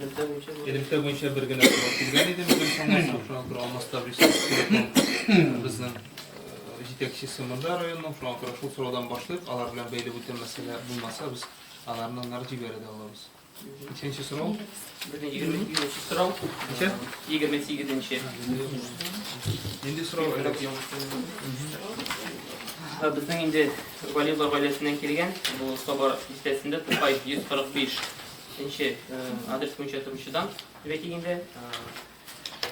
Элемтә буенча бу. Элемтә буенча бер генә сорау килгән иде, минем чамасам, шуңа күрә Алмаз Таврис телеком безнең җитәкчесе монда районның, шуңа күрә шул сораудан башлыйк, алар белән бәйле бүтән мәсьәлә булмаса, без аларны аннары җибәрә дә алабыз. Ничәнче сорау? Безнең 28 сорау. Ничә? 28-нче. Нинди сорау? Безнең инде Валиевлар гаиләсеннән килгән, бу Саба бистәсендә Тукай 145 нче адрес буенча торучыдан, дип әйтик инде.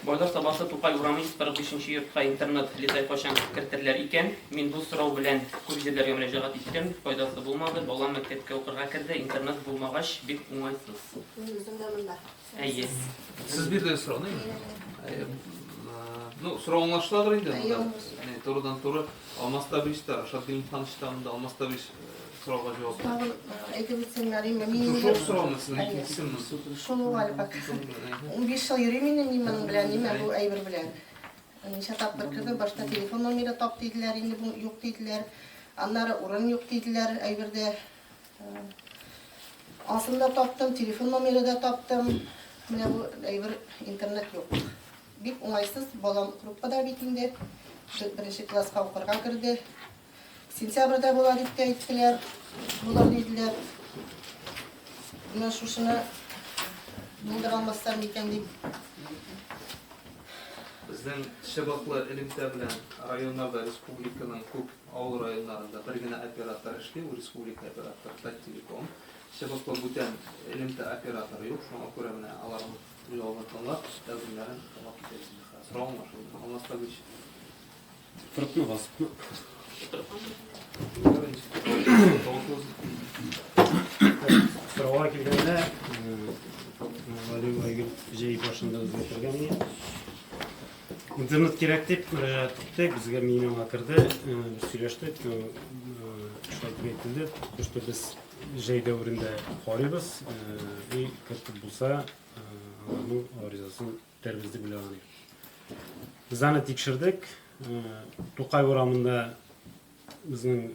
Байлар Сабасы Тукай урамы 145 нче йортка интернет летай кайчан кертерләр икән? Мин бу сорау белән күп җирләргә мөрәҗәгать иттем, файдасы булмады. Балам мәктәпкә укырга керде, интернет булмагач, бик уңайсыз. Мин үзем дә монда. Әйе. Сез бирдегез сорауны инде. Ну, сорау аңлашыладыр инде Әйе, монда. аңлашыла. Әни, турыдан-туры Алмаз Табич та, Рашат Гыйлемханович та монда, Алмаз Табич сорауга җавап. Тагын әйтеп үтсәң, Нарима, мин Шул ук сорауны сезнең Әйе. икенчесенме? Шул ук әле пока. 15 ел йөрим инде мин моның белән, нимә бу әйбер белән. Ничә тапкыр кердем, башта телефон номеры тап диделәр, инде бу юк диделәр. Аннары урын юк диделәр әйбердә. Асын да таптым, телефон номеры да таптым. Менә бу әйбер интернет юк. Бик уңайсыз, балам группада бит инде. Беренче класска укырга керде. Сентябрьдә була дип тә әйттеләр. Булыр диделәр. Менә шушыны булдыра алмаслар микән дип. Безнең чыбыклы элемтә белән районнарда республиканың күп авыл районнарында бер генә оператор эшли, ул республика операторы Таттелеком. Чыбыклы бүтән элемтә операторы юк, шуңа күрә менә аларның җавабын тыңлап, тәкъдимнәрен тыңлап китәбез инде хәзер. Сорау аңлашылды. Алмаз Табич. Утырыпмы, басыпмы? Сорауга килгәндә, Валиева Айгөл җәй башында безгә кергән иде. Интернет кирәк дип мөрәҗәгать иттек, безгә мин аңа керде, без сөйләштек, шулай дип әйтелде, что без җәй дәверендә карыйбыз, и кертеп булса, аларның гаризасын үтәрбез дип уйлаган идек. Без аны тикшердек. Тукай урамында безнең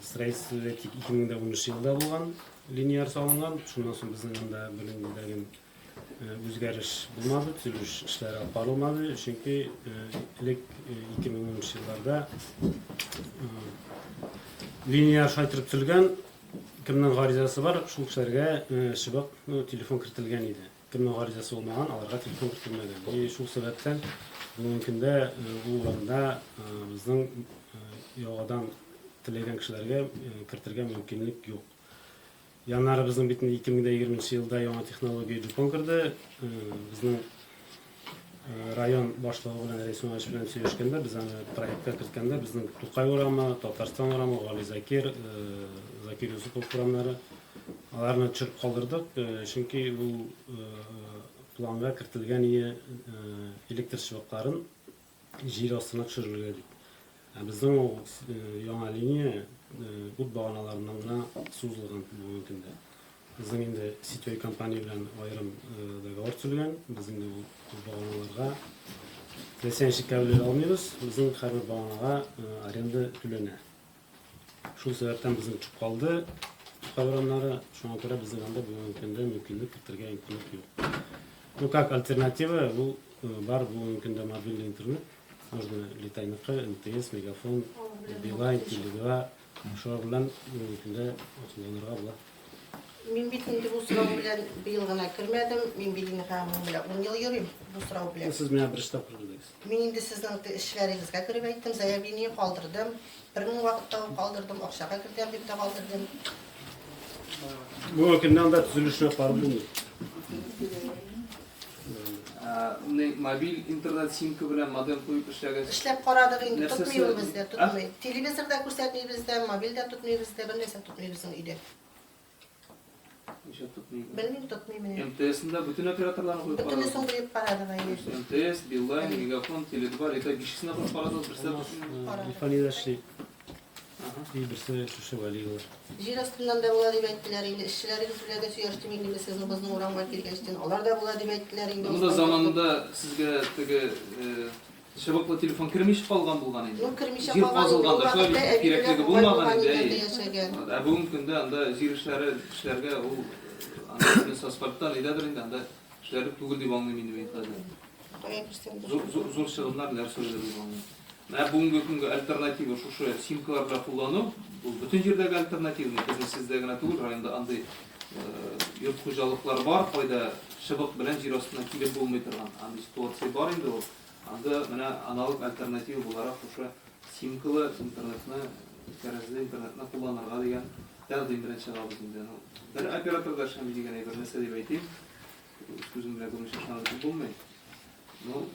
строительство тик 2013 елда булган, линияр салынган. Шуннан соң безнең анда бернинди дә үзгәреш булмады, төзелеш эшләре алып барылмады, чөнки элек 2010 елларда линия шайтырып төзелгән, кемнең гаризасы бар, шул кешеләргә чыбык, телефон кертелгән иде. Кемнең гаризасы булмаган, аларга телефон кертелмәгән. И шул сәбәптән бүгенге көндә ул урында безнең яңадан теләгән кешеләргә кертергә мөмкинлек юк. Яннары безнең бит инде 2020 нче елда яңа технология Джупон керде. Безнең район башлыгы белән Рәис Мамаевич белән сөйләшкәндә, без аны проектка керткәндә, безнең Тукай урамы, Татарстан урамы, Гали Закир, Закир Юсупов урамнары Аларны төшереп калдырдык, чөнки ул планга кертелгән ие электр чыбыкларын җир астына төшерергә дип. Ә безнең ул яңа линия ут баганаларыннан гына сузылган бүгенге көндә. Безнең инде сетевой компания белән аерым договор төзелгән. Без инде ул баганаларга теләсә ничек кабель алмыйбыз. Безнең һәрбер баганага аренда түләнә. Шул сәбәптән безнең төшеп калды Тукай урамнары, шуңа күрә безнең анда бүгенге көндә мөмкинлек кертергә имканлык юк. Ну, как альтернатива, ул бар бүгенге көндә мобильный интернет, можно Литайныкы, МТС, Мегафон, Билайн, Теле2, шулар белән бүгенге көндә кулланырга була. Мин бит инде бу сорау белән быел гына кермәдем, мин бит инде һәм менә 10 ел йөрим бу сорау белән. Сез миңа беренче тапкыр кердегез. Мин инде сезнең эшчеләрегезгә кереп әйттем, заявление калдырдым. Бер мең вакытта ук калдырдым, акчага кертәм дип тә калдырдым. Бүгенге көндә анда төзелешне карап булмый. Ни, мобиль интернет симка белән модем куеп эшләгәч. Эшләп карадык инде, Нәрсәсе? тотмый ул бездә, тотмый. Телевизор да күрсәтми бездә, мобиль дә тотмый бездә, бер нәрсә тотмый безнең өйдә. Ничә тотмый? Белмим, тотмый менә. МТС-ында бөтен операторларны куеп карадыгыз? Бөтенесен куеп карадык, әйе. МТС, Билайн, Мегафон, Теле2, Лита бишесен дә куеп карадыгыз, берсе дә тотмый. Карадык. Ильфания эшли. И берсе шушы Вәлиева. Җир астыннан да була дип әйттеләр инде. Эшчеләрегез белән дә сөйләштем инде мин сезнең безнең урамга килгәчтен. Алар да була дип әйттеләр инде. Монда заманында сезгә теге Чыбыклы телефон кермичә калган булган инде. Ну, кермичә Җир калган инде. Ул казылганда, шулай вакытта бит, әби белән кирәклеге бабай булмаган булган инде, өйләрдә әйе. яшәгән. Ә бүгенге көндә анда җир эшләре эшләргә ул анда бөтенесе асфальттан өйдәдер инде, анда Эшләрлек түгел дип аңлыйм инде мин хәзер. Кая керсәң дә Зур, зур, зур чыгымнар нәрсәләр дип аңлыйм. Менә бүгенге көнгә альтернатива шушы симкалар белән куллану, бу бөтен җирдәге альтернатива, безнең сездә генә түгел, районда андый йорт хуҗалыклар бар, кайда чыбык белән җир астыннан килеп булмый торган андый ситуация бар инде ул. Анда менә аналог альтернатива буларак шушы симкалы интернетны, кәрәзле интернетны кулланырга дигән тәкъдим белән чыгабыз инде. Ну, бер оператор да эшләми дигән әйбер нәрсә дип әйтим, үз күзем белән күрмичә ышанып бетеп булмый. Ну,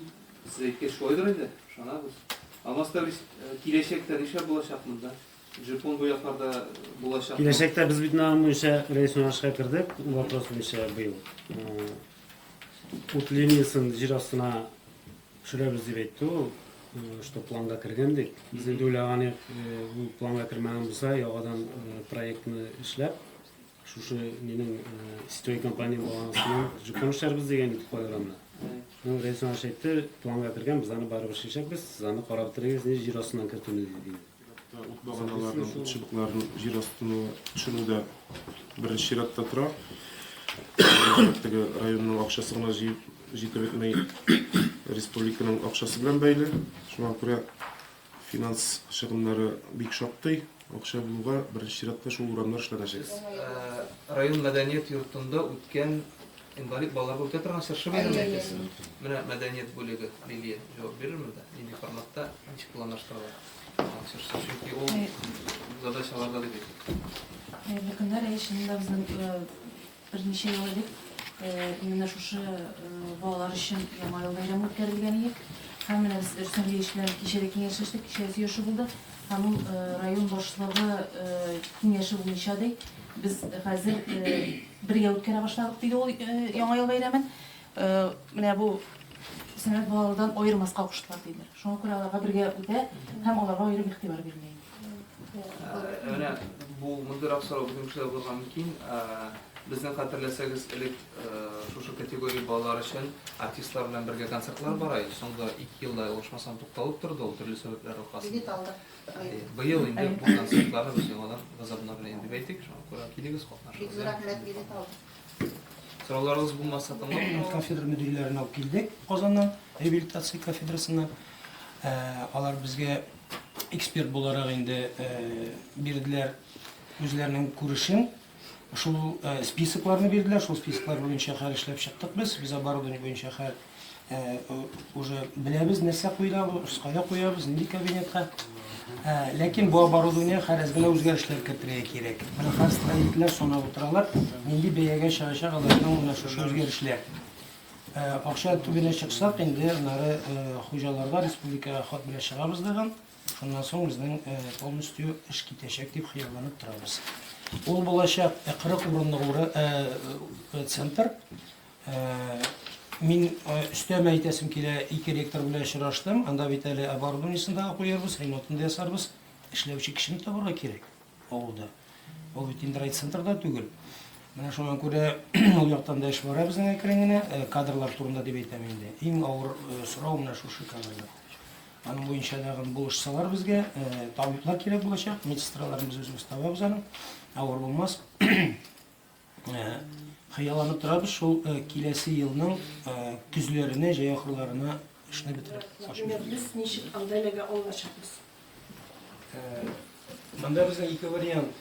сез әйткәч шулайдыр инде, ышанабыз. Алмаз Тавис, киләчәктә нишләп булачак монда? GPON бу якларда булачак. Киләчәктә без бит аның буенча Рәис Нурашка кердек, вопрос буенча быел. Ут линиясен җир астына төшерәбез дип әйтте ул, что планга кергән дип. Без инде уйлаган идек, ул планга кермәгән булса, яңадан проектны эшләп, шушы нинең сетевой компания балансыннан GPON эшләрбез дигән идек кайгы урамда. Ну, Рәис Нураш әйтте, планга кергән, без аны барыбер эшләячәкбез, сез аны карап бетерегез, ни җир астыннан кертүне диде. Ут баганаларын, ут чыбыкларын җир астына төшерү дә беренче чиратта тора. Теге районның акчасы гына җыеп җитеп бетми, республиканың акчасы белән бәйле. Шуңа күрә финанс чыгымнары бик шактый. Акча булуга беренче чиратта шул урамнар эшләнәчәк. Район мәдәният йортында үткән инвалид балаларга үтә торган чыршы бәйрәме әйтәсез. Менә мәдәният бүлеге Лилия җавап бирерме дә? Нинди форматта, ничек планлаштыралар? Чыршы, чөнки ул задачаларда дип әйтик. Хәерле көннәр. Әйе, чынында безнең берничә ел элек именно шушы балалар өчен Яңа ел бәйрәме үткәрелгән иде. Һәм менә без Рөстәм Галиевич белән кичә дә киңәшләштек, кичә сөйләшү булды. Һәм ул район башлыгы киңәше буенча ди, без хәзер бергә үткәрә башладык, диде ул Яңа ел бәйрәмен. Менә бу сәламәт балалардан аермаска куштылар, диделәр. Шуңа күрә аларга бергә үтә һәм аларга аерым игътибар бирелә инде. Менә бу мондыйрак сорау безнең кешеләр булырга мөмкин. Безнең хәтерләсәгез, элек шушы категория балалар өчен артистлар белән бергә концертлар бара иде. Соңгы 2 елда ялгышмасам тукталып торды ул төрле сәбәпләр аркасында. Билет алдык. Быел инде бу концертларны без яңадан возобновляем дип әйтик. Шуңа күрә килегез, катнашыгыз. Бик зур рәхмәт, билет алдык. Сорауларыгыз булмаса тыңлап. Кафедра мөдирләрен алып килдек Казаннан, реабилитация кафедрасыннан. Алар безгә эксперт буларак инде бирделәр үзләренең күрешен. Шул списокларны бирделәр, шул списоклар буенча хәл эшләп чыктык без. Без оборудование буенча хәл уже беләбез, нәрсә куелабыз, кая куябыз, нинди кабинетка. Ләкин бу оборудование хәл әз генә үзгәрешләр кертергә кирәк. Менә хәзер строительләр санап утыралар, нинди бәягә чыгачак аларның менә шушы үзгәрешләр. Акча түбенә чыксак, инде аннары хуҗаларга, республикага хат белән чыгабыз дагын. Шуннан соң безнең полностью эш китәчәк дип хыялланып торабыз. Ул булачак 40 урынлык центр. Мин өстәмә әйтәсем килә, ике ректор белән очраштым. Анда бит әле оборудованиесен дә куярбыз, ремонтын да ясарбыз. Эшләүче кешене табарга кирәк авылда. Ул бит инде райцентрда түгел. Менә шуңа күрә ул яктан да эш бара безнең әкрен генә. Кадрлар турында дип әйтәм инде. Иң авыр сорау менә шушы кадрлар. Аның буенча тагын булышсалар безгә, табиблар кирәк булачак, медсестраларны без үзебез табабыз аның. Авыр булмас. Хыялланып торабыз шул киләсе елның көзләренә, җәй ахырларына эшне бетереп. Например, без ничек анда эләгә алачакбыз? Монда безнең ике вариант.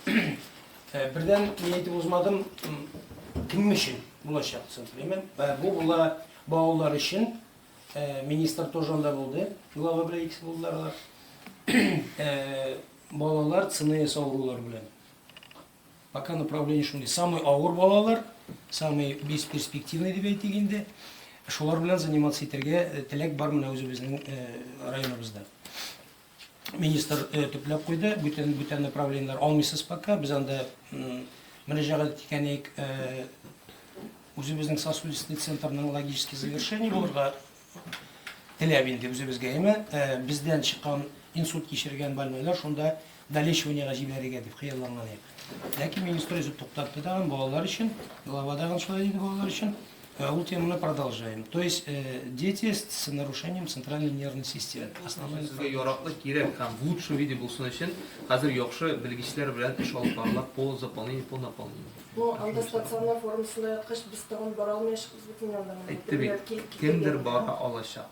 Бердән, мин әйтеп узмадым, кем өчен булачак центр? Бу була балалар өчен. Министр тоже анда булды. Глава белән икесе булдылар алар. Балалар ЦНС авырулар белән. Пока направление шундый. Самый авыр балалар, самый бесперспективный дип әйтик инде. Шулар белән заниматься итәргә теләк бар менә үзебезнең районыбызда. Министр төпләп куйды, бүтән бүтән направлениеләр алмыйсыз пока. Без анда мөрәҗәгать иткән идек, үзебезнең сосудистый центрның логический завершение булырга теләп инде үзебезгә, әмма бездән чыккан инсульт кичергән больнойлар шунда долечиваниега җибәрергә дип хыялланган идек. Ләкин министр өзеп туктатты тагын балалар өчен, глава тагын шулай диде балалар өчен. Ул теманы продолжаем. То есть дети с нарушением центральной нервной системы. Основной Сезгә яраклы, кирәк һәм в лучшем виде булсын өчен хәзер яхшы белгечләр белән эш алып барыла по заполнению, по наполнению. Ну, анда стационар формасында яткач, без тагын бара алмаячакбыз бит инде анда. Әйтте бит, кемдер бара алачак.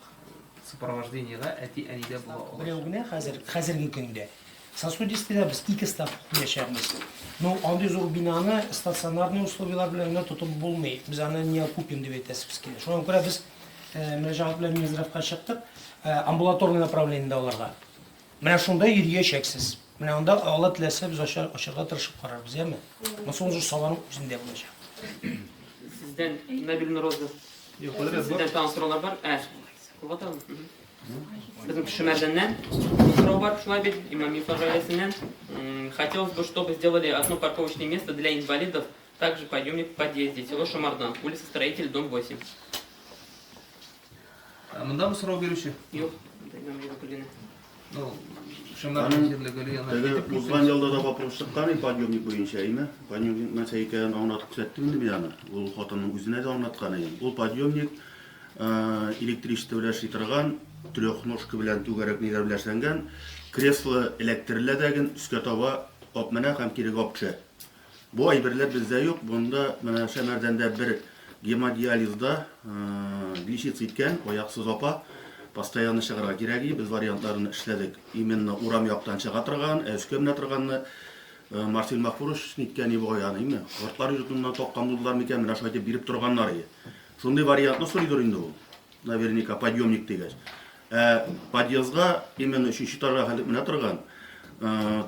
Сопровождениегә әти-әни дә була алачак. Берәү генә хәзер, хәзерге көндә. Сосудистыйда без ике ставка куячакбыз. Ну, андый зур бинаны стационарный условияләр белән генә тотып булмый. Без аны не окупим дип әйтәсебез килә. Шуңа күрә без мөрәҗәгать белән Минздравка чыктык, амбулаторный направлениедә аларга. Менә шунда йөриячәксез. Менә анда Алла теләсә без ачарга тырышып карарбыз, яме? Монысы ул Сабаның үзендә булачак. Сездән Нәбил Нурозов. Юк, хәзрәт, бар. Сездән тагын сораулар бар. Ә, кулга тагын. Безнең Шәмәрдәннән сорау бар, шулай бит, Имамиевлар гаиләсеннән. Хотелось бы, чтобы сделали одно парковочное место для инвалидов, также подъемник в подъезде, село Шамардан, улица Строитель, дом 8. Ә Мондамы сорау бирүче? Юк, Имамиева Гөлина. Ну, Шәмәрдән җирле Гөлина. Теге узган елда да вопрос чыккан иде подъемник буенча, әйме? Подъемник нәрсә икәнен аңлатып күрсәттем инде мин аны. Ул хатынның үзенә дә аңлаткан идем. Ул подъемник электричество белән эшли торган трехножка белән түгәрәк ниләр белән эшләнгән кресло эләктерелә дә ген өскә таба ап менә һәм кирегә ап төшә. Бу әйберләр бездә юк. Монда менә Шәмәрдәндә бер гемодиализда лечиться иткән аяксыз апа постоянно чыгарга кирәк иде. Без вариантларын эшләдек. Именно урам яктан чыга торган, ә өскә менә торганны Марсель Махфурович ниткән иде бугай аны, име? Картлар йортыннан тапкан булдылар микән, менә шулай итеп биреп торганнар иде. Шундый вариантны сорыйдыр инде ул. Наверняка подъемник дигәч. Ә подъездга именно өченче этажга хәтлек менә торган,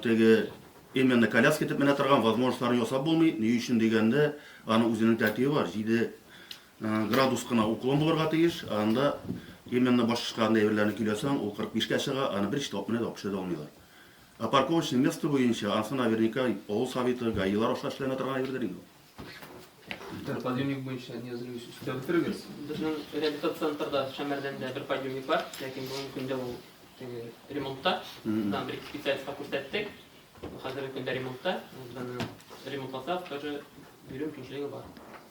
теге именно коляска итеп менә торган возможностьларын ясап булмый. Ни өчен дигәндә, аның үзенең тәртибе бар. 7 градус кына уклон булырга тиеш. Анда именно башка андый әйберләрне көйләсәң, ул 45-кә чыга, аны бер читтә алып менә дә алып төшә дә алмыйлар. Ә парковочный место буенча, анысы наверняка авыл советы, ГАИлар аша эшләнә торган әйбердер инде ул. Бер подъемник буенча не әзерлегез өстәп бетерегез. Безнең реабилитация центрда Шәмәрдәндә бер подъемник бар, ләкин бүгенге көндә ул теге ремонтта. Там бер специалистка күрсәттек. Хәзерге көндә ремонтта. Без аны ремонтласак, тоже бирү мөмкинчелеге бар.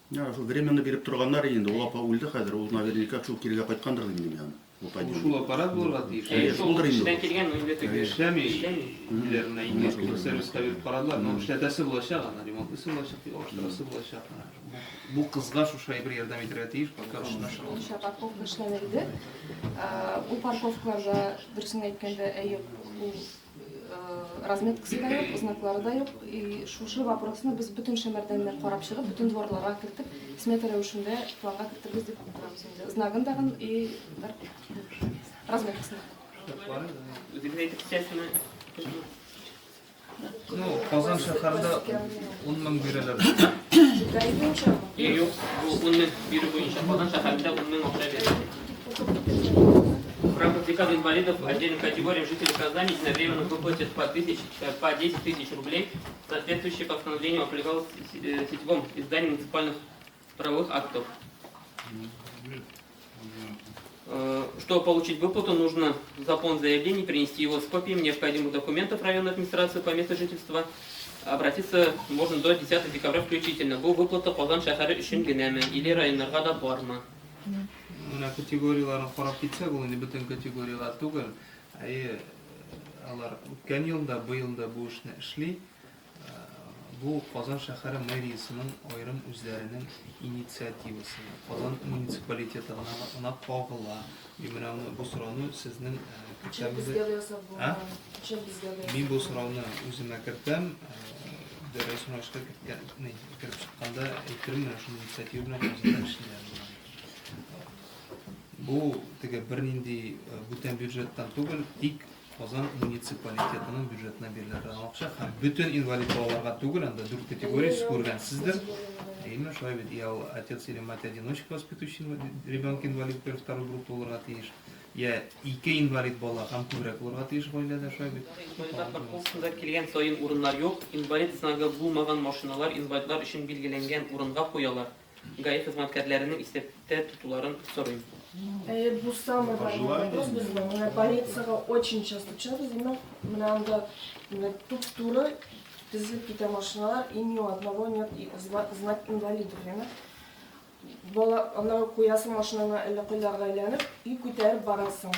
Я, шул временно биреп торганнар инде. Ул апа үлде хәзер, ул наверняка шул кирегә кайткандыр инде мин аны. Бу подъемник. Шул аппарат булырга тиеш. Әйе, шул Шулдыр инде кешедән ул. килгән, но инде теге Эшләми. Эшләми. Диләр, менә ике сервиска биреп карадылар, но эшләтәсе булачак, аны ремонтлыйсы булачак, алыштырасы булачак. Бу кызга шушы әйбер ярдәм итәргә тиеш, пока шушы. Ничә парковка эшләнә иде. Ул парковкаларда, дөресен әйткәндә, әйе, ул разметкасы да юк, знаклары да юк. И шушы вопросны без бөтен Шәмәрдәнне карап чыгып, бөтен дворларга кертеп, смета рәвешендә планга кертербез дип торабыз инде. Знагын дагын и разметкасын. Үзегез әйтеп китәсезме? Ну, Казан шәһәрендә 10 мең бирәләр. ГАИ буенчамы? Юк, бу 10 мең бирү буенча Казан шәһәрендә 10 мең акча бирелә. В рамках декады инвалидов отдельным категориям жителей Казани единовременно выплатят по 10 тысяч рублей. Соответствующее постановление опубликовалось в сетевом издании муниципальных правовых актов. Чтобы получить выплату, нужно заполнить заявление, принести его с копией необходимых документов районной администрации по месту жительства. Обратиться можно до 10 декабря включительно. Бу выплата Казан шәһәре өчен генәме или районнарга да бармы? Менә категорияләрен карап китсәк, ул инде бөтен категорияләр түгел. Әйе, алар үткән елда, быел да бу эшне эшли. Бу Казан шәһәре мэриясенең аерым үзләренең инициативасы. Казан муниципалитеты гына кагыла. Мин менә моны, бу сорауны сезнең Ничә кертәм безгә дә ясап А? була. Ничә безгә дә. Мин бу сорауны үземә кертәм. Дәрес сорашка керткән, ни, кереп чыкканда әйтермен, менә шундый инициатива белән Казанда эшлиләр. Бу теге бернинди бүтән бюджеттан түгел, тик Казан муниципалитетының бюджетына бирелә торган акча һәм бөтен инвалид балаларга түгел, анда дүрт категория күргәнсездер. Әйеме, шулай бит, я ул отец или мать одиночка воспитывающий ребенка инвалид первой второй группы булырга тиеш, я ике инвалид бала һәм күбрәк булырга тиеш гаиләдә, шулай бит. Инвалидлар парковкасында килгән саен урыннар юк. Инвалид знагы булмаган машиналар инвалидлар өчен билгеләнгән урынга куялар. ГАИ хезмәткәрләренең исәптә тотуларын сорыйм. Бу самый важный вопрос безнең. Менә больницага очень часто төшәбез, именно менә анда менә туп-туры тезелеп китә машиналар, и ни у одного нет и знак инвалидов, яме. Бала, аннары куясың машинаны әллә кайларга әйләнеп и күтәреп барасың.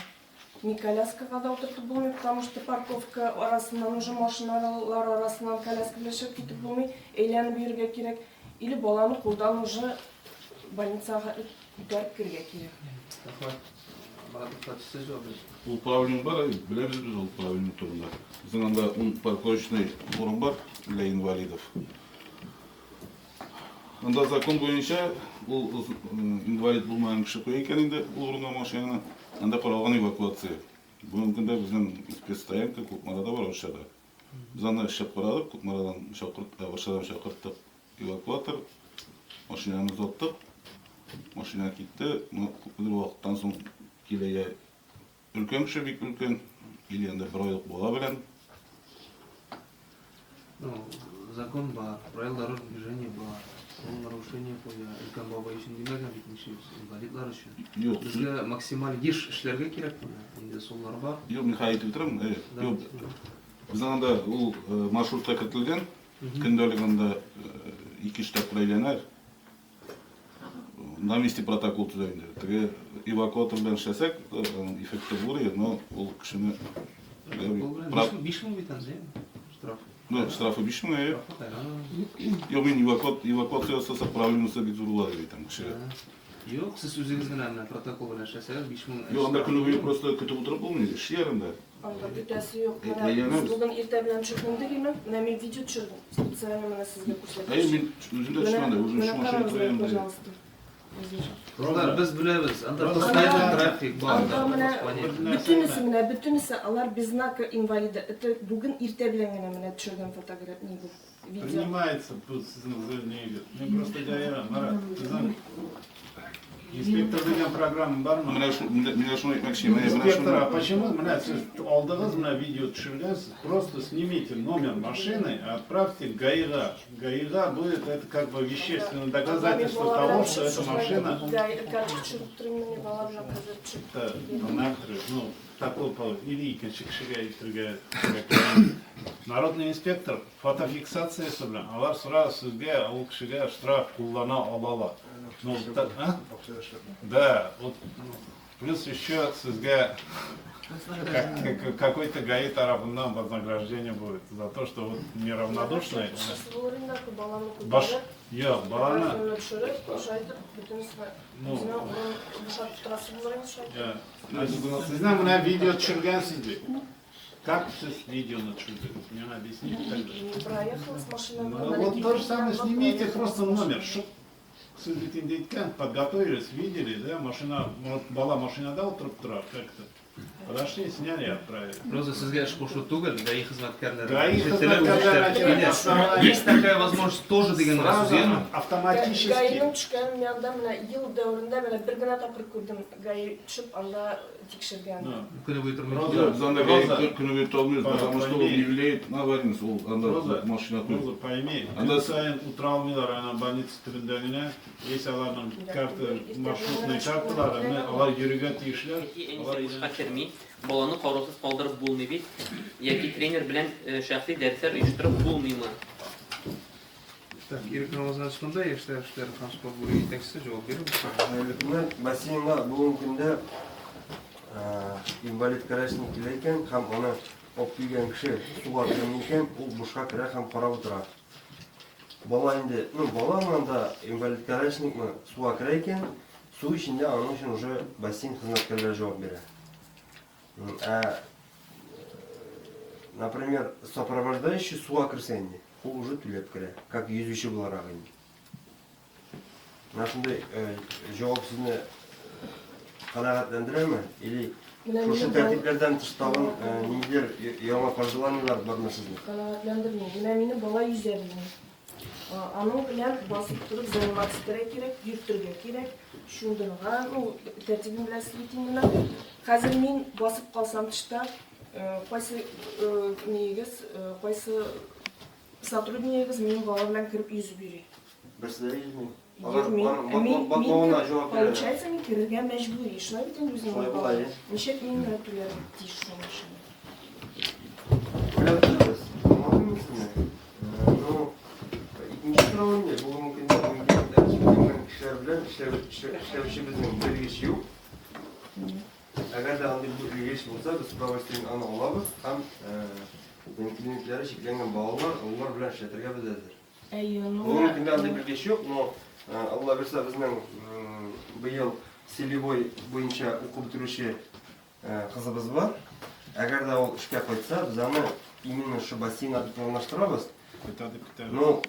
Ни коляскага да утыртып булмый, потому что парковка арасыннан уже машиналар арасыннан коляска белән чыгып китеп булмый, әйләнеп йөрергә кирәк. Или баланы кулдан уже больницага хәтле күтәреп керергә кирәк. Рәхмәт. Марат Мөхәммәтович, сез җавап бирегез. Ул правильный бар, беләбез без ул правильный турында. Безнең анда ун парковочный урын бар для инвалидов. Анда закон буенча ул инвалид булмаган кеше куя икән инде ул урынга машинаны. Анда каралган эвакуация. Бүгенге көндә безнең спецстоянка Кукмарада бар, Арчада. Без аны эшләп карадык, Кукмарадан чакырт, Арчадан чакырттык эвакуатор. Машинаны озаттык. Машина китте. Но күпмедер вакыттан соң килә я Өлкән кеше бик өлкән, или анда бер айлык бала белән. Ну, закон бар, правила дорожного движения бар. Ул нарушение куя, өлкән бабай өчен димәгән бит нишлибез, инвалидлар өчен. Юк. Безгә максималь еш эшләргә кирәк менә, инде суллар бар. Юк, мин хәзер әйтеп утырам. Юк. Безнең анда ул маршрутка кертелгән. Көндәлек анда ике-өч тапкыр әйләнә. На месте протокол төзә инде. Теге эвакуатор белән эшләсәк, аның эффекты булыр иде, но ул кешене 5000 бит анда, штраф. Ну, штрафы 5000, әйе. Юк, мин эвакуация ясасак, проблемасы бик зур була дип әйтәм кешегә. Юк, сез үзегез генә менә протокол белән эшләсәгез, 5000. Юк, анда көне буе просто көтеп утырып булмый, эшлиләр анда. Анда көтәсе юк. Менә без бүген иртә белән төшеп мендек име? Менә мин видео төшердем. Специально менә сезгә күрсәтәм. Әйе, мин үзем дә төшмәдем, үзем өч машина тора янында. Пожалуйста. Кызлар, без беләбез, анда постоянный трафик бар. Анда менә бөтенесе, менә бөтенесе, алар без знака инвалида. Это бүген иртә белән генә менә төшергән фотография, ни бу, видео. Принимается тут сезнең заявление. Мин просто җәярам, Марат, сезнең Инспектор дигән программа бармы? Менә шу, менә шуны әйтмәкче. Менә Инспектор, а почему менә сез алдыгыз, менә видео төшергәнсез, просто снимите номер машины, отправьте ГАИга. ГАИга будет это как бы вещественное доказательство того, что эта машина... Ну, такой, или икенче кешегә әйтергә Народный инспектор фотофиксациясе белән алар сразу сезгә, ул кешегә штраф куллана алалар. Ну, так, а? Да, вот плюс еще сезгә какой-то ГАИ тарафыннан вознаграждение будет за то, что вот неравнодушный. Баш, юк, баланы. Ну, сезнең менә видео төшергәнсез бит. Как сез видеоны төшердегез? Миңа объясните тогда. Проехала с машиной. Ну, вот то же самое, снимите просто номер. Шук. Сез бит инде әйткән, подготовились, видели, да, машина, вот бала машинада утырып тора, как-то. Подошли, сняли, отправили. Роза, сезгә эш кушу түгел, ГАИ хезмәткәрләре. ГАИ хезмәткәрләре. Есть такая возможность тоже дигән сүз, яме? Автоматически. ГАИның төшкәнен мин анда менә ел дәверендә менә бер генә тапкыр күрдем. ГАИ төшеп анда тикшергән. Көне буе тормый. Роза, без анда ГАИ көне буе тора алмыйбыз, потому что ул не влияет на аварийность, ул анда машина куй. Роза, пойми, көн саен утыра алмыйлар ана больница төбендә генә. Есть аларның карта, маршрутный карталары, менә алар йөрергә тиешләр. Әти әнисе бушка керми, баланы караусыз калдырып булмый бит, яки тренер белән шәхси дәресләр оештырып булмыймы? Так, Ирек Рамазанович монда, яшьләр эшләре һәм спорт бүлеге җитәкчесе җавап бирер. Хәерле көннәр. Бассейнга бүгенге көндә инвалид колясник килә икән һәм аны алып килгән кеше суга керми икән, ул бушка керә һәм карап утыра. Бала инде, ну, баламы анда, инвалид колясникмы, суга керә икән, су эчендә аның өчен уже бассейн хезмәткәрләре җавап бирә. Ә, например, сопровождающий суга керсә инде, ул уже түләп керә, как йөзүче буларак инде. Менә шундый җавап сезне канәгатьләндерәме? Или шушы тәртипләрдән тыш тагын ниндидер яңа пожеланиеләр бармы сезнең? Канәгатьләндерми. Менә минем бала йөзә белми. Аның белән басып торып заниматься итәргә кирәк, йөртергә кирәк, чумдырырга, ну, тәртибен беләсез бит инде менә. Хәзер мин басып калсам тышта, кайсы ниегез, кайсы сотруднигыгыз минем бала белән кереп йөзеп йөри? Берсе дә йөзми. Йөрми. Ә мин, мин получается, мин керергә мәҗбүри. Шулай бит инде үземнең Шулай була, бала. әйе. Ничек мин менә түләргә тиеш шуның өчен? Уйлап торыгыз. Аңладым мин сезне. Ну, икенче сорау инде, бүгенге көндә бу инде кешеләр кешеләр белән эшләүче безнең белгеч юк. Әгәр дә андый белгеч булса, без с удовольствием аны алабыз һәм мөмкинлекләре чикләнгән балалар, олылар белән эшләтергә без әзер. Әйе, ну. Бүгенге көндә андый белгеч юк, но Алла бирсә, безнең быел целевой буенча укып бетерүче кызыбыз бар. Әгәр дә ул эшкә кайтса, без аны именно шушы бассейнга дип планлаштырабыз. Кайта дип көтәбез. Ну,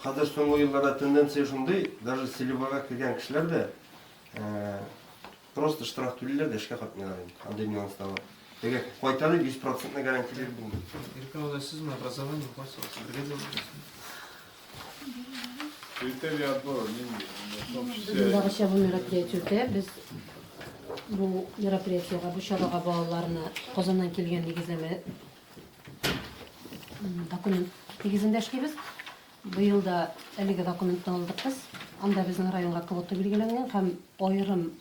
хәзер соңгы елларда тенденция шундый, даже целевойга кергән кешеләр дә просто штраф түлиләр дә эшкә кайтмыйлар инде. Андый нюанс та бар. Теге кайта дип 100 процентный гарантия биреп булмый. Иркә абый, сезме образование кайсы аласыз? Бергә дә укыйсызмы? Критерий отбора нинди? В том числе Елдагыча бу мероприятие үтә. Без бу мероприятиегә, бу чарага балаларны Казаннан килгән нигезләмә документ нигезендә эшлибез. Быел да әлеге документны алдык без. Анда безнең районга квота билгеләнгән һәм аерым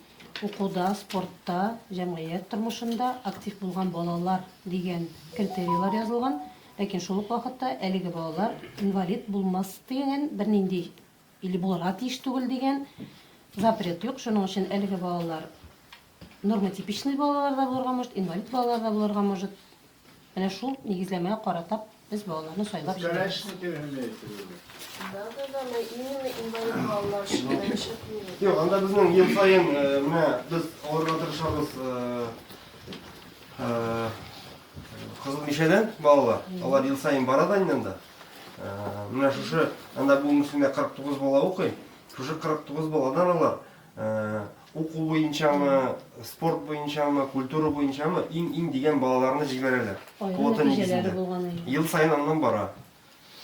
укуда, спортта, җәмгыять тормышында актив булган балалар дигән критерийлар язылган. Ләкин шул ук вакытта әлеге балалар инвалид булмас дигән бернинди или булырга тиеш түгел дигән запрет юк. Шуның өчен әлеге балалар нормотипичный балалар да булырга может, инвалид балалар да булырга может. Менә шул нигезләмәгә карата без балаларны сайлап җибәрәбез. Да, да, да, мы именно инвалид балалар өчен эшлибез. Юк, анда безнең ел саен менә без алырга тырышабыз Кызыл Мишәдән балалар. Алар ел саен бара да инде анда. Менә шушы анда бу мөслимдә 49 бала укый. Шушы 49 баладан алар уку буенчамы, спорт буенчамы, культура буенчамы иң-иң дигән балаларны җибәрәләр. Квота нигезендә. Ел саен аннан бара.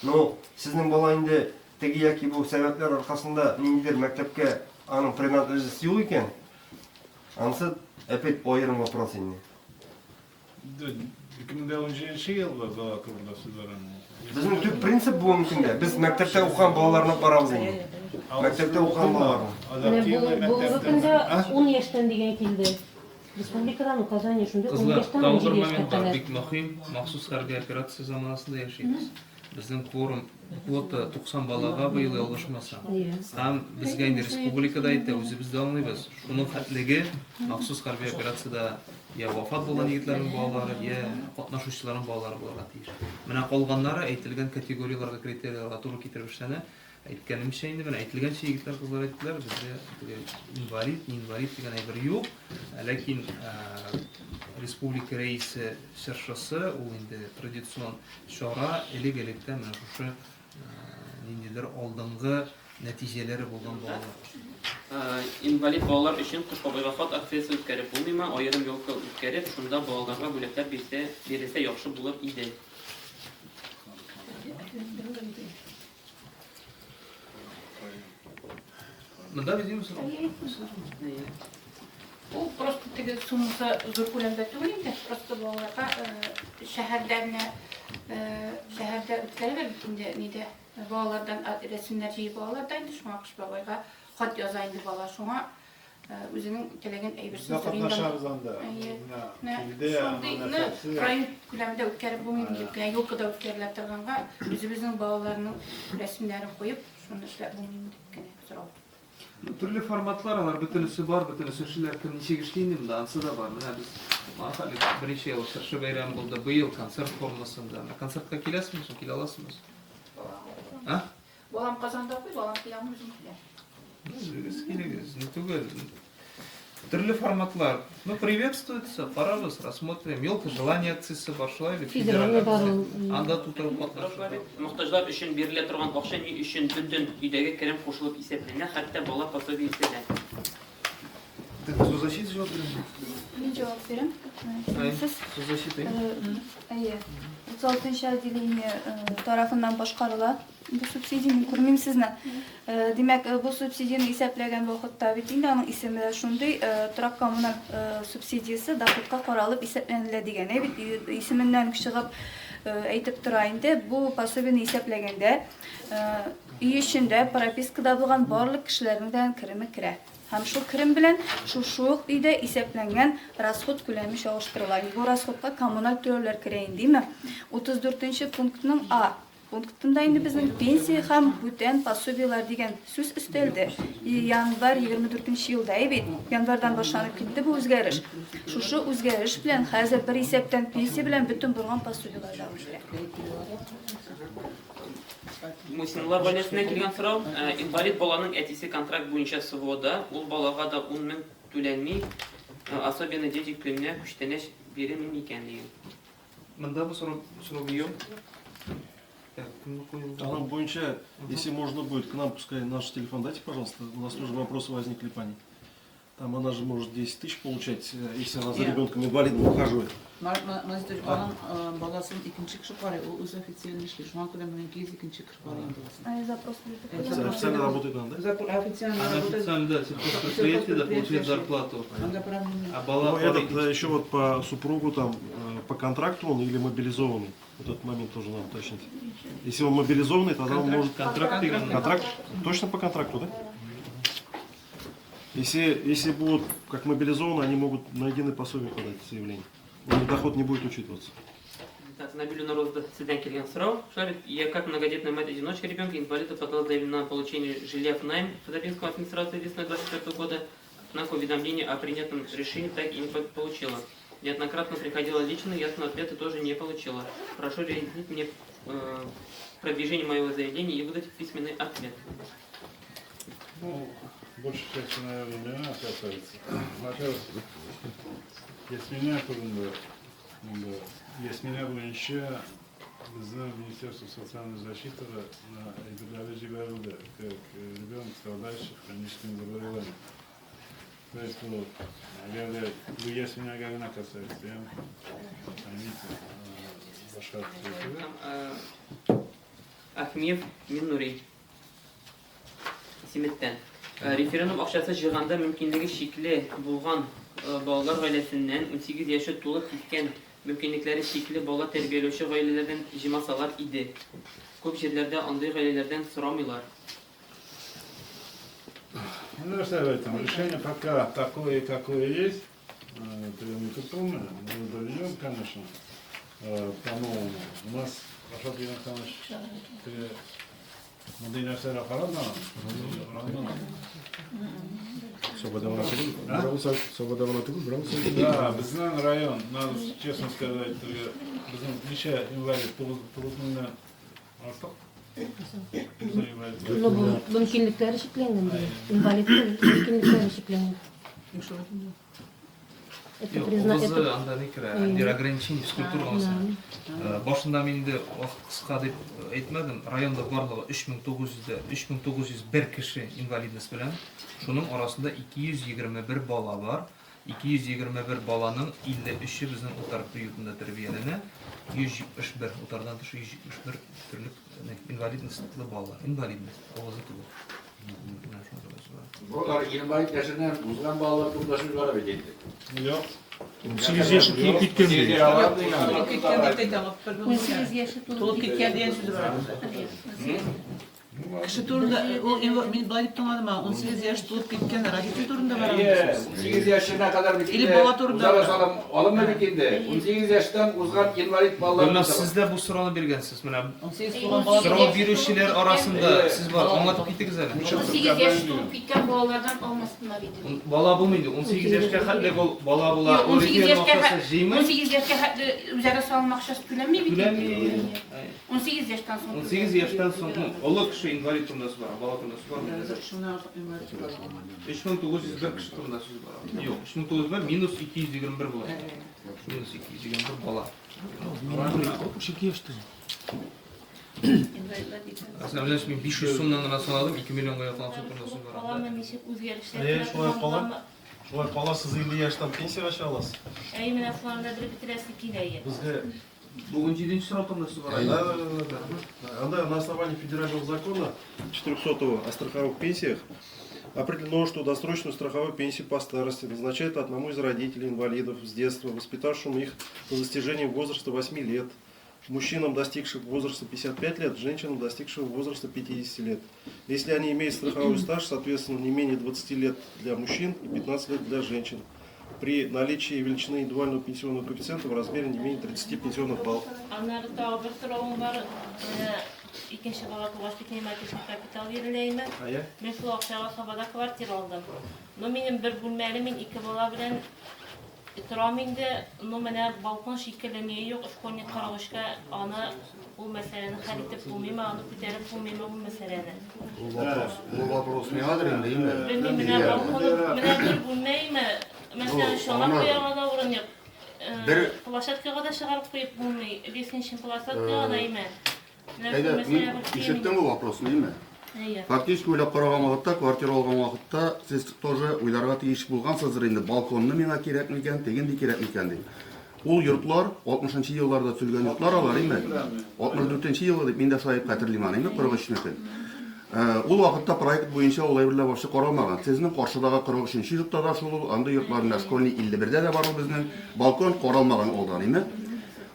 Ну, сезнең бала инде теге яки бу сәбәпләр аркасында ниндидер мәктәпкә аның принадлежность юк икән, анысы опять аерым вопрос инде. 2017 елгы бала турында сүз бара. Безнең төп принцип бүгенге көндә, без мәктәптә укыган балаларны алып барабыз инде. Мәктәптә укыган балаларны. Менә бүгенге көндә 10 яшьтән дигән килде. Республикадан указание шундый 10 Кызлар, яшьтән тагын бер 17 яшькә момент бар, кадәр. бик мөһим, махсус хәрби операция заманасында яшибез. Безнең кворум, квота 90 балага быел ялгышмасам. Һәм безгә инде республика да әйтә, үзебез дә аңлыйбыз, шуның хәтлеге махсус хәрби операциядә я вафат булган егетләрнең балалары, я катнашучыларның балалары булырга тиеш. Менә калганнары әйтелгән категорияләргә, критерийларга туры китереп эшләнә. Әйткәнемчә инде, менә әйтелгәнчә егетләр, кызлар әйттеләр, бездә теге инвалид, не инвалид дигән әйбер юк. Ләкин республика рәисе чыршысы, ул инде традицион чара, элек-электән менә шушы ниндидер алдынгы нәтиҗәләре булган балалар. Инвалид балалар өчен Кыш бабайга хат акциясе үткәреп булмыймы? Аерым елка үткәреп, шунда балаларга бүләкләр бирсә, бирелсә яхшы булыр иде. Монда бизимме соң? Ул просто теге суммасы зур күләмдә түгел инде, просто балаларга шәһәрдә генә шәһәрдә үткәрәләр бит инде нидә балалардан рәсемнәр җыеп алалар да инде шуңа Кыш бабайга хат яза инде бала шуңа үзенең теләгән әйберсен Без дә сорый инде. катнашабыз анда. Әйе. Менә Менә килде, шундыйны аның нәрсәсе. район күләмендә үткәреп булмый дип кенә елкада үткәрелә торганга үзебезнең балаларның рәсемнәрен куеп шуны эшләп булмыймы дип кенә сорау. Ну, төрле форматлар, алар бөтенесе бар, бөтенесе эшлиләр, кем ничек эшли инде монда, ансы да бар. Менә без Махали берничә ел чыршы бәйрәме булды, быел концерт формасында. Менә концертка киләсезме соң, килә аласызмы? А? Балам Казанда укый, балам килә алмый, үзем киләм. Ну, үзегез килегез, не түгел. Төрле форматлар. Ну, приветствуется, карабыз, рассмотрим. Елка желаний акциясе бар, шулай бит, Федеральный федераль бар акция. ул. Анда тутырып катнашу. Мохтаҗлар өчен бирелә торган акча ни өчен бөтен өйдәге керем кушылып исәпләнә, хәтта бала пособиесе дә? Так, соцзащита җавап бирәме? Мин җавап бирәм. Әй, Сез соцзащита. Әйе. 36 нчы отделение тарафыннан башкарыла бу субсидия. Мин күрмим сезне. Димәк, бу субсидияне исәпләгән вакытта бит инде аның исеме дә шундый, торак-коммуналь субсидиясе доходка каралып исәпләнелә дигән. Әй бит исеменнән үк чыгып әйтеп тора инде. Бу пособиене исәпләгәндә өй эчендә пропискада булган барлык кешеләрнең дә кереме керә. Һәм шул керем белән шушы ук өйдә исәпләнгән расход күләме чагыштырыла. Бу расходка коммуналь түләүләр керә инде, димме? 34 нче пунктның а. пунктында инде безнең пенсия һәм бүтән пособиеләр дигән сүз өстәлде. Январь 24 нче елда әй бит, январьдан башланып китте бу үзгәреш. Шушы үзгәреш белән хәзер бер исәптән пенсия белән бөтен булган пособиеләр дә үзгәрә. Мусинлар гаиләсеннән килгән сорау. Инвалид баланың әтисе контракт буенча СВОда, ул балага да 10 мең түләнми, особенно дети көненә күчтәнәч бирелми микән дигән. Монда бу сорау сорау юк. Так, кемне куелган? Аның буенча, если можно будет, к нам пускай наш телефон дайте, пожалуйста. У нас тоже вопросы возникли по ней. Там она же может 10 тысяч получать, если она за Нет. ребенком инвалидом ухаживает. Марат Мазитович, аның баласын икенче кеше карый, ул үзе официально эшли. Шуңа күрә минем кейс икенче кеше карый инде баласын. Ә запрос бирдек. Официально работает она, да? Официально Она работает. официально, да, сельхозпредприятие, да, получает зарплату. Анда проблема А бала Ну, этот карый еще вот по супругу там, по контракту он или мобилизованный. Вот этот момент тоже надо уточнить. Если он мобилизованный, тогда он Контракт. может... Контракт именно. Контракт? Точно по контракту, да? Если будут как мобилизованные, они могут на единое пособие подать заявление. У них доход не будет учитываться. Так, Набилю Розда сездән килгән сорау. Шулай бит, я как многодетная мать-одиночка ребенка, инвалида подала заявление на получение жилья в найм в Табинскую администрацию весной 24 года, однако уведомление о принятом решении так и не получила. Неоднократно приходила лично, ясного ответа тоже не получила. Прошу разъяснить мне продвижение моего заявления и выдать письменный ответ. Ну, большей части, наверное, меня касается. Во-первых, Ясминә турында, монда Ясминә буенча безнең Министерство социальной защиты на әйберләре җибәрелде, как ребенок, страдающий хроническим заболеванием. То есть, ну, әгәр дә бу Ясминәгә генә касается, я, поймите, башка түгел. Там, Ахмиев Миннури. Симеттән. Референдум акчасы җыйганда мөмкинлеге чикле булган балалар гаиләсеннән 18 яше тулып киткән мөмкинлекләре чикле бала тәрбияләүче гаиләләрдән җыймасалар иде. Күп җирләрдә андый гаиләләрдән сорамыйлар. Ну, что я этом решение пока такое, какое есть. Это полное, мы доведем, конечно, по-новому. У нас, Рашат Александрович, ты мондый нәрсәләр карадыңмы? Сабада гына түгел, А? Сабада гына түгел, берәү сәгать. Да, безнең район, надо честно сказать, безнең ничә инвалид, 9 меңнән артык. Безнең инвалид. Ну, бу мөмкинлекләре чикләнгән дигән. Инвалид түгел, мөмкинлекләре чикләнгән. Это Юк, призна УВЗ это анда ни керә, ниндидер ограничение физкультура мәсәлән. Башында мин инде вакыт кыска дип әйтмәдем. Районда барлыгы 3901 кеше инвалидность белән. Шуның арасында 221 бала бар. 221 баланың 53-е безнең утар приютында тәрбияләнә. 171 утардан тыш 171 төрле инвалидностьлы балалар. Инвалидность, ОВЗ түгел. Менә шундый бар. Болар инвалид яшеннән узган балалар турында сүз бара бит инде. Юк. 18 яше тулып киткән ди. Тулып киткән дип әйтәм, 18 яше тулып тулып киткән дигән сүз бар. Кеше турында, ул мин былай дип тыңладым, 18 яшь тулып киткән родитель турында бара. Әйе, 18 яшенә кадәр бит Или инде бала турында үзара бара. салым алынмый бит инде. 18 яшьтән узган инвалид балалар. Гөлназ, сез дә бу сорауны биргәнсез. Менә 18 тулган бала сорау бирүчеләр арасында сез бар, аңлатып китегез әле. 18 яшь тулып киткән балалардан алмасыннар иде. Бала булмый инде. 18 яшькә хәтле ул бала була. Юк, Ул 18 референдум яшькә акчасы җыймый. 18 яшькә хәтле үзара салым акчасы түләнми бит. Түләми. 18 яшьтән соң. 18 яшьтән соң, ну, олы кеше инвалид турында сүз бара, бала турында сүз бармый. 3901 кеше турында сүз бара. Юк, 3901 минус 221 була. Минус 221 бала. 62 яшьтә. Әсән белән мин 500 сумнан гына санадым, 2 миллионга якын акча турында сүз бара. Каламы ничек үзгәрешләр Әйе, керә шулай торган кала. буламы? Шулай кала, сез 50 яшьтән пенсиягә чыга аласыз. Әй, менә шуларны бер бетерәсе килә. Безгә Бүген 7 сорау турында сүз бара. Да. Анда на основании федерального закона 400 о страховых пенсиях определено, что досрочную страховую пенсию по старости назначают одному из родителей инвалидов с детства, воспитавшему их по достижении возраста 8 лет, мужчинам, достигших возраста 55 лет, женщинам, достигших возраста 50 лет. Если они имеют страховой стаж, соответственно, не менее 20 лет для мужчин и 15 лет для женщин, при наличии величины индивидуального пенсионного коэффициента в размере не менее 30 пенсионных баллов. Аннары тагы бер соравым бар. Менә икенче бала тугач бит инде материнский капитал бирелә име. Әйе. Мин шул акчага Сабада квартира алдым. Ну, минем бер бүлмәле, мин ике бала белән торам инде. Ну, менә балкон шикелле ни юк, школьник 43-кә аны ул мәсьәләне хәл итеп булмыймы, аны күтәреп булмыймы бу мәсьәләне? Ул вопрос, ул вопрос миңадыр инде, име? Белмим, менә балконы, менә бер бүлмә име, мәсәлән, чана куярга да урын юк. Бер- Площадкага да чыгарып куеп булмый, лестничный площадкага да име. Менә шул Әйдә, мәсьәлә мин борчый ишеттем мине. бу вопросны, име? Әйе. Фактически уйлап караган вакытта, квартира алган вакытта сез тоже уйларга тиеш булгансыздыр инде, балконны миңа кирәк микән, тегенди кирәк микән дип. Ул йортлар 60 нчы елларда төзелгән йортлар алар, име? 64 нче елгы дип мин дә шулай хәтерлим аны, име, 43 неке. Ул вакытта проект буенча ул әйберләр вообще каралмаган. Сезнең каршыдагы 43 нче йортта да шул ул, андый йортлар менә Школьный 51-дә дә бар ул безнең. Балкон каралмаган алдан, име?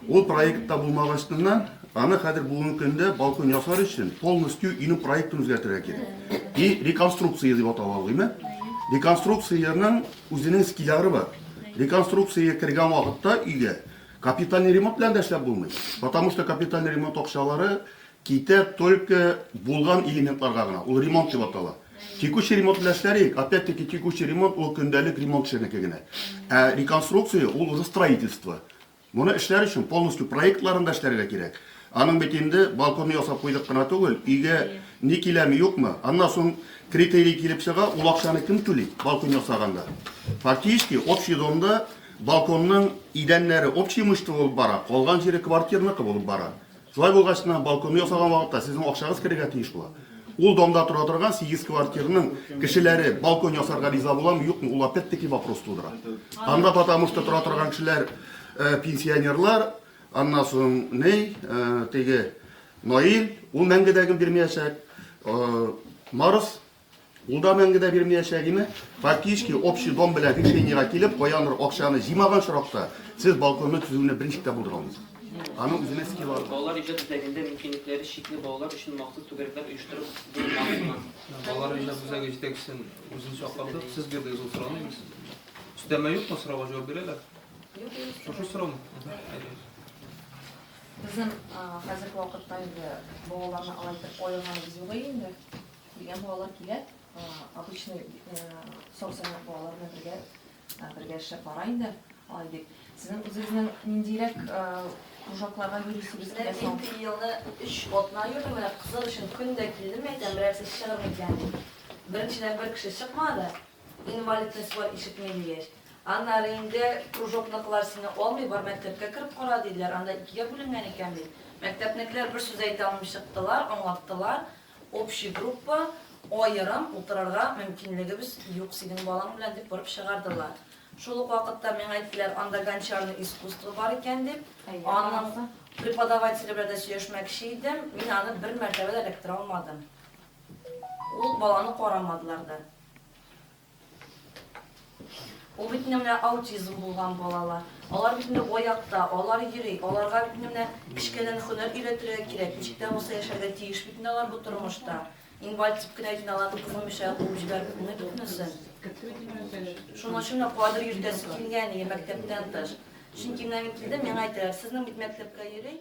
Ул проектта булмагачтыннан, аны хәзер бүгенге көндә балкон ясар өчен полностью өйнең проектын үзгәртергә кирәк. И реконструкция дип атала ул, име? Реконструкциянең үзенең скилары бар. Реконструкциягә кергән вакытта өйгә капитальный ремонт белән дә эшләп булмый. Потому что капитальный ремонт акчалары китә только булган элементларга гына. Ул ремонт дип атала. Текущий ремонт белән эшләр опять-таки текущий ремонт ул көндәлек ремонт эшенеке генә. Ә реконструкция ул уже строительство. Моны эшләр өчен полностью проектларын да эшләргә кирәк. Аның бит инде балконны ясап куйдык кына түгел, өйгә ни киләме, юкмы? Аннан соң критерий килеп чыга, ул акчаны кем түли балкон ясаганда? Фактически общий домда балконның идәннәре общий имущество булып бара, калган җире квартирныкы булып бара. Шулай булгач кына балконны ясаган вакытта сезнең акчагыз керергә тиеш була. Ул домда тора торган 8 квартирның кешеләре балкон ясарга риза буламы, юкмы, ул опять-таки вопрос тудыра. Анда потому что тора торган кешеләр пенсионерлар, аннан соң ни, теге Наил, ул мәңге дә бирмәячәк. Марс Ул да мәңге дә бирмәячәк име? Фактически общий дом белән решениегә килеп, каяндыр акчаны җыймаган очракта, сез балконны төзүне берничек тә булдыра алмыйсыз. Аның үзенә скиллары бар. Балалар иҗат үзәгендә мөмкинлекләре чикле балалар өчен махсус түгәрәкләр оештырып булмасмы? Балалар иҗат үзәге җитәкчесен үзен чакырдык. Сез бирдегез ул сорауны инде. Өстәмә юкмы? Сорауга җавап бирәләр. Шушы сораумы? Әйдәгез. Безнең хәзерге вакытта инде балаларны алай итеп аерганыбыз юк инде. Килгән балалар килә, обычный сау-сәламәт балалар белән бергә бергә эшләп бара инде, алай дип. Сезнең үзегезнең ниндирәк кружокларга йөрисегез килә соң? Мин теге елны өч атна йөрдем, менә кызык өчен көн дә килдем, әйтәм, берәрсе чыгыр микән дип. Беренчедән бер кеше чыкмады, инвалидность бар, ишетми дигәч. Аннары инде кружокныкылар сине алмый, бар мәктәпкә кереп кара, диделәр, анда икегә бүленгән икән бит. Мәктәпнекеләр бер сүз әйтә алмый чыктылар, аңлаттылар. Общий группа, аерым утырырга мөмкинлегебез юк синең балаң белән, дип борып чыгардылар. Шул ук вакытта миңа әйттеләр, анда гончарный искусство бар икән дип. Аның преподавателе белән дә сөйләшмәкче идем, мин аны бер мәртәбә дә эләктерә алмадым. Ул баланы карамадылар да. Ул бит инде менә аутизм булган балалар. Алар бит инде аякта, алар йөри, аларга бит инде менә кечкенәдән һөнәр өйрәтергә кирәк. Ничек тә булса яшәргә тиеш бит инде алар бу тормышта. Инвалид дип кенә бит инде аларны кызылмыйча куып җибәреп булмый бөтенесен. Шуның өчен менә кадр йөртәсе килгән иде мәктәптән тыш. Чөнки менә мин килдем, миңа әйтәләр, сезнең бит мәктәпкә йөри.